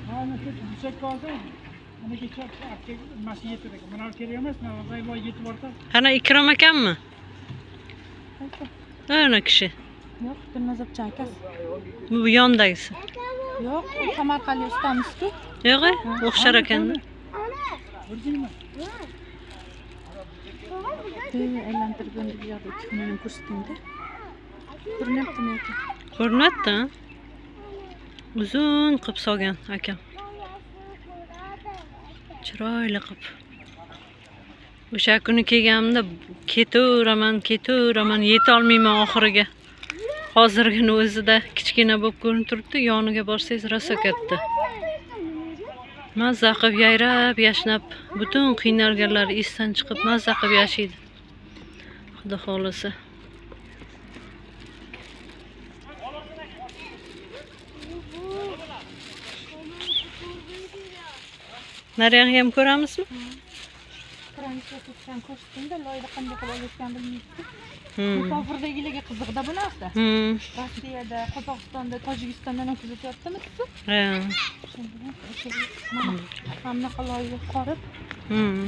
Mana shu burchakka olsang, mana kecha mashina yetadi. Mana kerak emas, mana loy yetib borsa. Ana Ikrom akammi? Ana kishi. Yo'q, Dilnazarjon akasi. Bu yondagisi. Yo'q, Samarqandlik ustamiz-ku. Yo'q, o'xshar ekanda. Ko'rdingmi? Aylantirib endi bu yoqda ikki xonani ko'rsatdingda. Ko'rinyaptimi yoki? Ko'rinadi. Uzun qilib solgan akam. Chiroyli qilib. O'sha kuni kelganimda ketaveraman, yeta olmayman oxiriga. Hozirgina o'zida kichkina bo'lib ko'rinib turibdi, yoniga borsangiz rosa katta. Mazza qilib yayrab, yashnab, butun qiynalganlari esdan chiqib, mazza qilib yashaydi. Xudo xolasa. Nariyani ham ko'ramizmi? Kran ko'rsatdingda, loyda qanday qilib olayotganini bilmaysiz. Musofirdagilarga qiziqda bu narsa. Rossiyada, Qozog'istonda, Tojikistondan ham kuzatyaptimi sizni? Ha. Mana bunaqa loyga qorib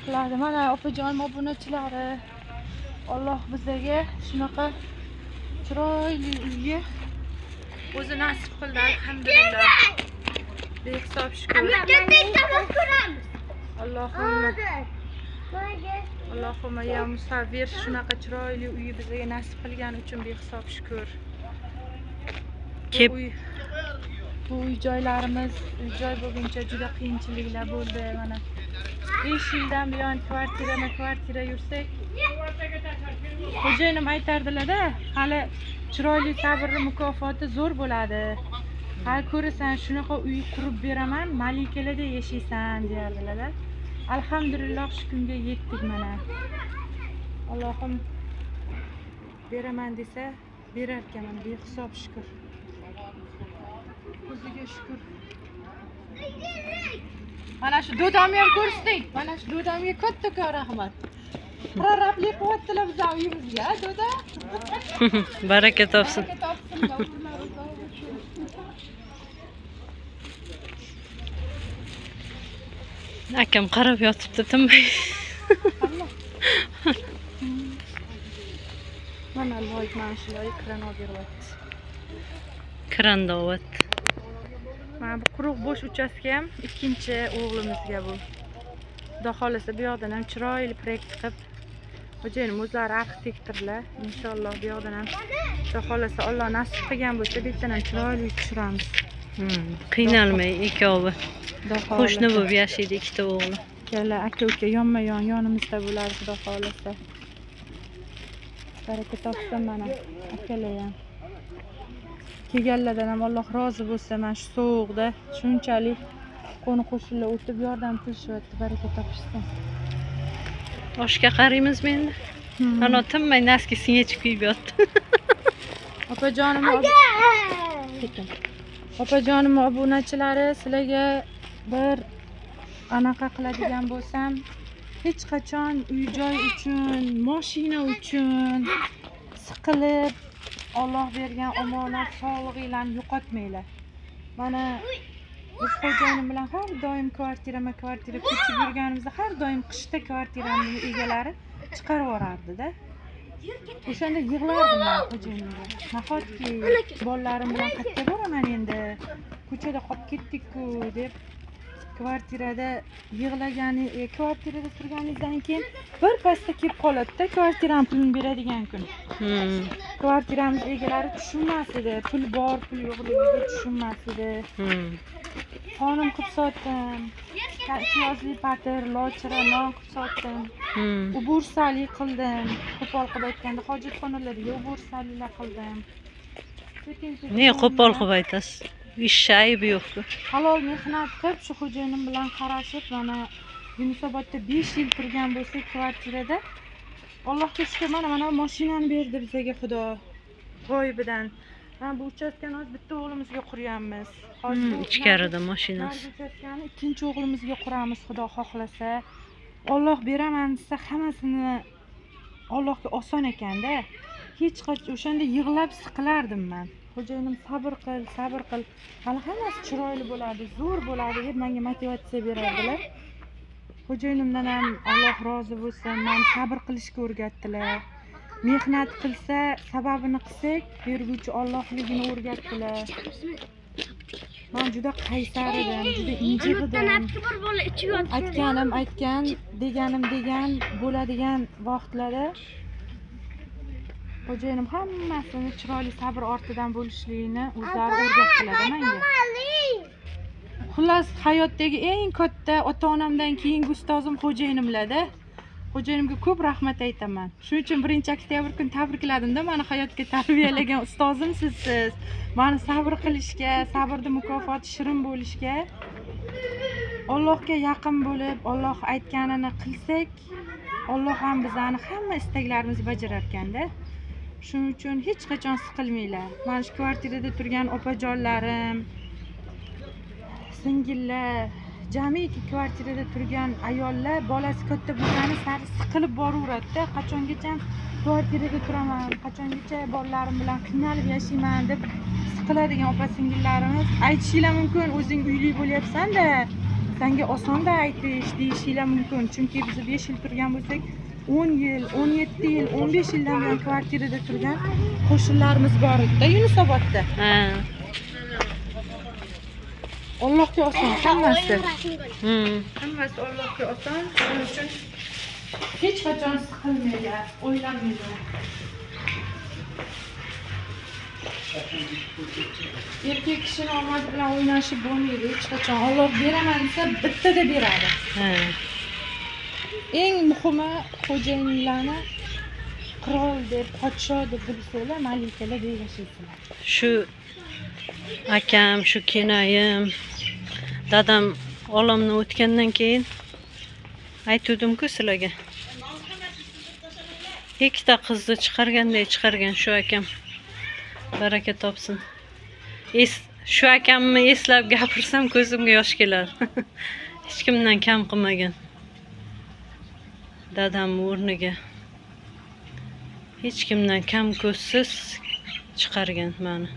qiladi. Mana opajonim obunachilari, Alloh bizga shunaqa chiroyli uyga o'zi nasib qildi, alhamdulillah. Behisob shukr. Allohumma Allohumma ya musavvir shunaqa chiroyli uyi bizga nasib qilgani uchun behisob shukr. Bu uy joylarimiz, uy joy bo'lguncha juda qiyinchiliklar bo'ldi mana. 5 yildan buyon kvartira yursak, xo'jayinim aytardilar-da, hali chiroyli sabrli mukofoti zo'r bo'ladi. Hali ko'rasan, shunaqa uy qurib beraman, malikalarda yashaysan deyardilar-da. Alhamdulillah shu kunga yetdik mana. Allohim beraman desa berar ekan, mana behisob shukr. O'ziga shukr. Mana shu dodamni ham ko'rsatding. Mana shu dodamga kattakon rahmat. Prorablik qilyaptilar bizning uyimizga, doda. Baraka topsin. Baraka topsin. Akam qarab yotibdi tinmay. Mana loy, mana shu loy kran olib beryapti. Kranda olyapti. Mana bu quruq bo'sh uchastka ham ikkinchi o'g'limizga bu. Xudo xolasa bu yoqdan ham chiroyli proyekt qilib, xo'jayinim o'zlari arxitektorlar, inshaalloh bu yoqdan ham Xudo xolasa Alloh nasib qilgan bo'lsa, bu yerdan ham chiroyli tushiramiz. Qiynalmay ikkovi. Qo'shni bo'lib yashaydi ikkita o'g'li. Ikkala aka-uka yonma-yon yonimizda bo'ladi Xudo xolasa. Baraka topsin mana akalar ham. Kelganlardan ham Alloh rozi bo'lsa, mana shu sovuqda shunchalik qo'ni-qo'shnilar o'tib yordam qilishyapti, baraka topishsin. Oshga qaraymizmi endi? Ana tinmay naskisini yechib kiyib yotdi. Opajonim obunachilari, sizlarga bir anaqa qiladigan bo'lsam, hech qachon uy-joy uchun, mashina uchun siqilib Alloh bergan omonat sog'lig'inglarni yo'qotmanglar. Mana biz xo'jayinim bilan har doim kvartira ko'chib yurganimizda har doim qishda kvartiramning egalari chiqarib yuborardi-da. O'shanda yig'lardim men xo'jayinimga. Nahotki bolalarim bilan qayerga boraman endi? Ko'chada qolib ketdik-ku deb kvartirada yig'lagani, kvartirada turganingizdan keyin bir pasda kelib qoladi-da, kvartirani pulini beradigan kun. Kvartiramiz egalari tushunmas edi, pul bor, pul yo'qligiga tushunmas edi. Xonim qilib sotdim, piyozli patir, lochira, non qilib sotdim. Ubursalik qildim. Qo'pol qilib aytganda hojatxonalarga ubursaliklar qildim. Ne qo'pol qilib aytasiz? Ish aybi yo'q-ku. Halol mehnat qilib, shu xo'jayinim bilan qarashib, mana Yunusobodda 5 yil turgan bo'lsak kvartirada, Allohga shukr, mana mashinani berdi bizga Xudo g'oyibidan. Mana bu uchastkani hozir bitta o'g'limizga quryapmiz. Hozir ichkarida mashinasi. Bu uchastkani ikkinchi o'g'limizga quramiz, Xudo xohlasa. Alloh beraman desa hammasini Allohga oson ekanda. Hech qachon o'shanda yig'lab siqilardim men. Xo'jayinim sabr qil, sabr qil, hali hammasi chiroyli bo'ladi, zo'r bo'ladi deb menga motivatsiya berardilar. Xo'jayinimdan ham Alloh rozi bo'lsin, meni sabr qilishga o'rgatdilar. Mehnat qilsa, sababini qilsak, berguvchi Allohligini o'rgatdilar. Men juda qaysar edim, juda injiq edim. Aytganim aytgan, deganim degan bo'ladigan vaqtlarda xo'jayinim hammasini chiroyli sabr ortidan bo'lishligini o'zlari o'rgatdilar menga. Xullas, hayotdagi eng katta ota-onamdan keyingi ustozim xo'jayinimlarda. Xo'jayinimga ko'p rahmat aytaman. Shuning uchun 1-oktyabr kuni tabrikladimda, meni hayotga tarbiyalagan ustozim sizsiz. Meni sabr qilishga, sabrni mukofoti shirin bo'lishga, Allohga yaqin bo'lib, Alloh aytganini qilsak, Alloh ham bizani hamma istaklarimizni bajarar ekanda. Shuning uchun hech qachon siqilmanglar. Mana shu kvartirada turgan opajonlarim, singillar, jamiki kvartirada turgan ayollar bolasi katta bo'lgani sari siqilib boraveradi-da. Qachongacha kvartirada turaman, qachongacha bolalarim bilan qiynalib yashayman deb siqiladigan opa singillarimiz aytishinglar mumkin, o'zing uyli bo'lyapsan-da, senga osonda aytish deyishinglar mumkin. Chunki biz 5 yil turgan bo'lsak, 10 yil, 17 yil, 15 yildan buyon kvartirada turgan qo'shnilarimiz bor edi-da Yunusobodda. Ha. Allohga oson hammasi. Hammasi Allohga oson. Shuning uchun hech qachon siqilmanglar, o'ylamanglar. Erkak kishini omadi bilan o'ynashib bo'lmaydi hech qachon. Alloh beraman desa bittada beradi. Ha. Eng muhimi xo'jayinlarni qirol deb, podsho deb bilsanglar, malikalar deb yashaysizlar. Shu akam, shu kenayim, dadam olamdan o'tgandan keyin aytuvdim-ku sizlarga. Ikkita qizni chiqarganday chiqargan shu akam. Baraka topsin. Shu akamni eslab gapirsam ko'zimga yosh keladi. Hech kimdan kam qilmagan. Dadam o'rniga hech kimdan kam ko'zsiz chiqargan meni.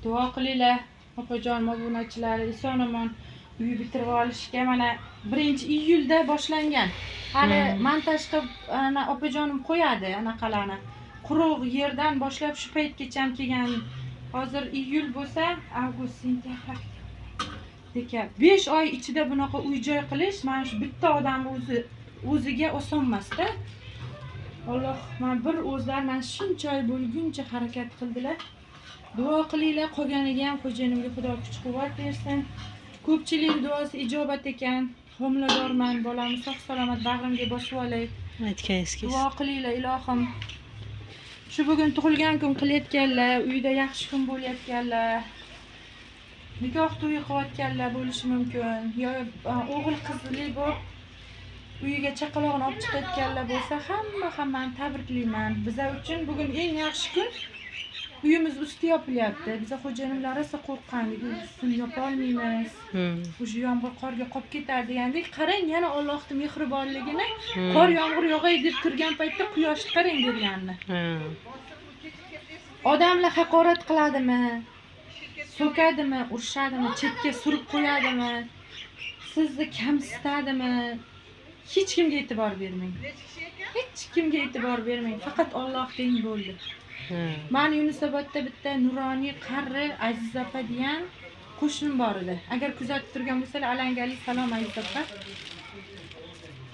Duo qilinglar, opajon, obunachilar, eson omon uy bitirib olishga. Mana 1-iyulda boshlangan. Hali montaj qilib ana opajonim qo'yadi anaqalarni. Quruq yerdan boshlab shu paytgacha ham kelgan. Hozir iyul bo'lsa, avgust, sentyabr, dekabr. 5 oy ichida bunaqa uy joy qilish mana shu bitta odam o'ziga oson emas-da. Alloh mana bir o'zlari mana shuncha oy bo'lguncha harakat qildilar. Duo qilinglar, qolganiga ham xo'jayinimga Xudo kuch-quvvat bersin. Ko'pchilik duosi ijobat ekan. Homiladorman, bolamni sog' salomat bag'rimga bosib olay. Aytganingiz kelsin. Duo qilinglar ilohim. Shu bugun tug'ilgan kun qilayotganlar, uyda yaxshi kun bo'layotganlar, nikoh to'yi qilayotganlar bo'lishi mumkin. Yo o'g'il qizli bo'lib uyiga chaqalog'ini olib chiqayotganlar bo'lsa, hammani tabriklayman. Bizlar uchun bugun eng yaxshi kun. Uyimiz usti yopilyapti. Biz xo'jayinimlar rosa qo'rqqandik, uy ustini yopa olmaymiz. O'sha yomg'ir qorga qolib ketar degandik. Qarang, yana Allohning mehribonligini, qor yomg'ir yog'ay deb turgan paytda quyoshni qarang berganini. Odamlar haqorat qiladimi? So'kadimi, urishadimi, chetga surib qo'yadimi? Sizni kamsitadimi? Hech kimga e'tibor bermang. Hech kimga e'tibor bermang. Faqat Alloh teng bo'ldi. Men Yunusobodda bitta nuroniy qari Aziz opa degan qo'shnim bor edi. Agar kuzatib turgan bo'lsalar, alangali salom Aziz opa.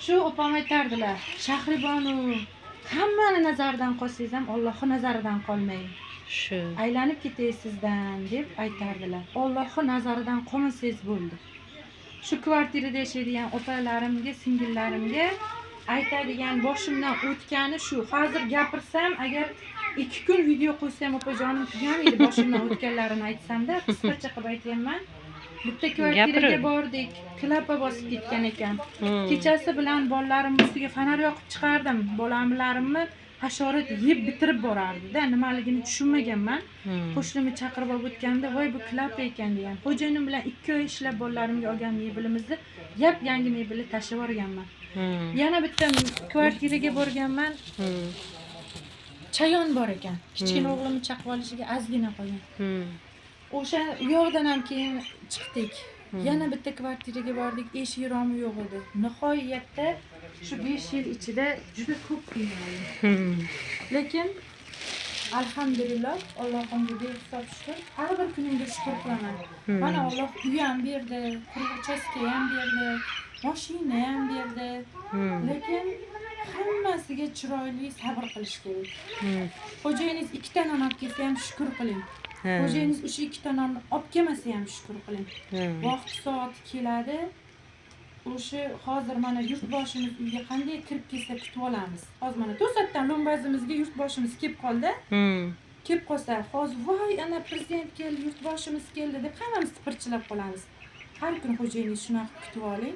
Shu opam aytardilar, Shahribonu, hammani nazaridan qolsangiz ham Allohning nazaridan qolmang. Shu. Aylanib ketay sizdan deb aytardilar. Allohning nazaridan qolmasangiz bo'ldi. Shu kvartirada yashaydigan opalarimga, singillarimga aytadigan boshimdan o'tgani shu. Hozir gapirsam, agar 2 kun video qo'ysam opajonim tugamaydi boshimdan o'tganlarini aytsamda, qisqacha qilib aytyapman. Bitta kvartiraga bordik, klapa bosib ketgan ekan. Kechasi bilan bolalarimni ustiga fonar yoqib chiqardim. Bolalarimni hasharot yeb bitirib borardi-da, nimaligini tushunmaganman. Qo'shnimni chaqirib olib o'tganimda, voy bu klapa ekan degan. Xo'jayinim bilan 2 oy ishlab bolalarimga olgan mebelimizni yap-yangi mebelni tashlab yuborganman. Yana bitta kvartiraga borganman. Chayon bor ekan. Kichkina o'g'limni chaqib olishiga ozgina qolgan. O'sha u yoqdan ham keyin chiqdik. Yana bitta kvartiraga bordik, eshik romi yo'q edi. Nihoyatda shu 5 yil ichida juda ko'p qiynaldim. Lekin alhamdulillah, Allohimga behisob shukr. Har bir kunimga shukr qilaman. Mana Alloh uy ham berdi, quruq uchastka ham berdi, mashina ham berdi. Lekin hammasiga chiroyli sabr qilish kerak. Xo'jayingiz ikkita non olib kelsa ham shukr qiling. Xo'jayingiz o'sha ikkita nonni olib kelmasa ham shukr qiling. Vaqt soati keladi. O'sha hozir mana yurtboshimiz uyga qanday kirib kelsa kutib olamiz. Hozir mana to'satdan lo'mbazimizga yurtboshimiz kelib qoldi. Kelib qolsa, hozir voy ana prezident keldi, yurtboshimiz keldi deb hammamiz tipirchilab qolamiz. Har kun xo'jayingiz shunaqa kutib oling.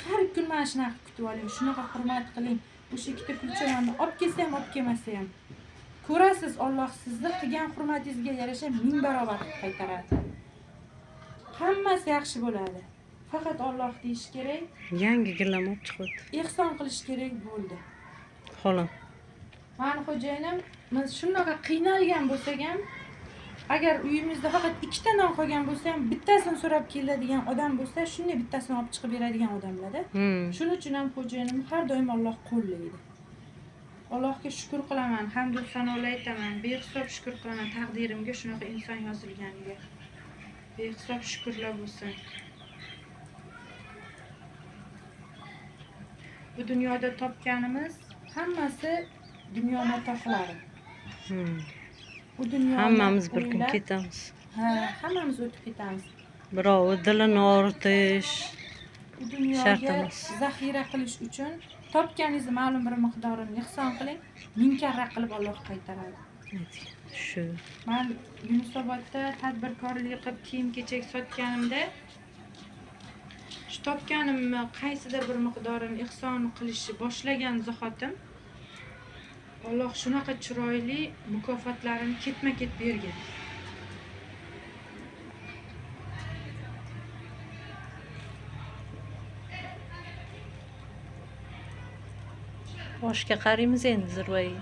Har kun mana shunaqa kutib oling, shunaqa hurmat qiling. O'sha ikkita kulcha nonni olib kelsa ham, olib kelmasa ham. Ko'rasiz, Alloh sizni qilgan hurmatingizga yarasha 1000 barobar qilib qaytaradi. Hammasi yaxshi bo'ladi. Faqat Alloh deyish kerak. Yangi gilam olib chiqdi. Ehson qilish kerak bo'ldi. Xolos. Mani xo'jayinim, biz shunaqa qiynalgan bo'lsak ham, agar uyimizda faqat ikkita non qolgan bo'lsa ham, bittasini so'rab keladigan odam bo'lsa, shunday bittasini olib chiqib beradigan odamlar-da. Shuning uchun ham xo'jayinim har doim Alloh qo'llaydi. Allohga shukr qilaman, hamd va sanolar aytaman, behisob shukr qilaman taqdirimga shunaqa inson yozilganiga. Behisob shukrlar bo'lsin. Bu dunyoda topganimiz hammasi dunyo matohlari. Bu dunyoda hammamiz bir kun ketamiz. Ha, hammamiz o'tib ketamiz. Birov dilini og'ritish bu dunyoga zaxira qilish uchun topganingizni ma'lum bir miqdorini ihson qiling, 1000 karra qilib Alloh qaytaradi. Shu. Men Yunusobodda tadbirkorlik qilib kiyim-kechak sotganimda shu topganimni qaysidir bir miqdorini ihson qilishni boshlagan zahotim Alloh shunaqa chiroyli mukofotlarini ketma-ket bergan. Oshga qaraymiz endi Zirvayi.